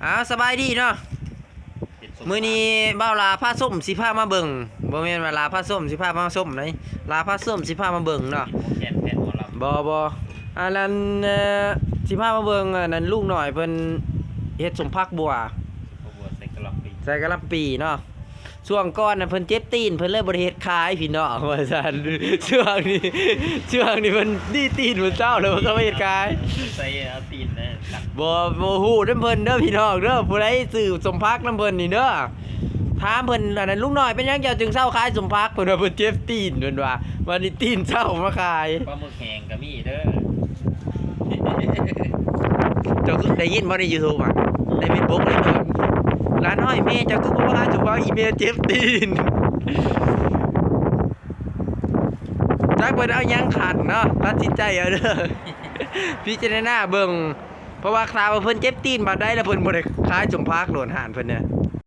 ອ້າວ ສະບາຍດີເນາະ. ເຮັດສົມ ມື້ນີ້ບ່າວຫຼ້າພາຊົມຊິພາມາເບິ່ງ ບໍ່ແມ່ນວ່າຫຼ້າພາຊົມຊິພາມາຊົມໃດ ຫຼ້າພາຊົມຊິພາມາເບິ່ງເນາະ. ບໍ່ແມ່ນແຟນໝໍລຳ ບໍ່ ບໍ່ ອັນນັ້ນ ເອີ ຊິພາມາເບິ່ງ ອັນນັ້ນ ລຸງນ້ອຍເພິ່ນເຮັດສົມຜັກບົ່ວ ສົມຜັກບົ່ວໃສ່ກະຫຼ່ຳປີ ໃສ່ກະຫຼ່ຳປີເນາະ. ຊ່ວງກ່ອນນະເພິ່ນເຈັບຕີນ ເພິ່ນເລີຍບໍ່ໄດ້ເຮັດຂາຍພີ່ນ້ອງ ວ່າຊັ້ນ. ຊ່ວງນີ້ ຊ່ວງນີ້ເພິ່ນດີຕີນມື້ເຊົ້າ ແລ້ວເພິ່ນກໍມາເຮັດຂາຍ ໃສ່ເອົາຕີນນະ ບໍ່ ບໍ່ຮູ້ນຳເພິ່ນເດີພີ່ນ້ອງເດີ. ຜູ້ໃດຊື້ສົມຜັກນຳເພິ່ນນີ້ເດີ ຖາມເພິ່ນ ອັນນັ້ນ ລຸງນ້ອຍ ເປັນຫຍັງເຈົ້າຈຶ່ງເຊົາຂາຍສົມຜັກ? ເພິ່ນວ່າເພິ່ນເຈັບຕີນ ເພິ່ນວ່າ ບາດນີ້ຕີນເຊົາມາຂາຍ. ປາໝຶກແຫ້ງກໍມີເດີ. ເຈົ້າຄືໄດ້ຍິນບໍ່ໃນຢູທູບອະ ໃນເຟສບຸກເລີຍ ຫຼານນ້ອຍ ແມ່ເຈົ້າຄືບໍ່ມາຂາຍສົມຜັກ ອີແມ່ເຈັບຕີນ. ຈັກເພິ່ນເອົາຫຍັງຂັນເນາະ ຕັດສິນໃຈເອົາເດີ ພິຈາລະນາເບິ່ງ. ເພາະວ່າຖ້າວ່າເພິ່ນເຈັບຕີນບາດໃດ ແລ້ວເພິ່ນບໍ່ໄດ້ຂາຍສົມຜັກໂລດ ຮ້ານເພິ່ນນະ.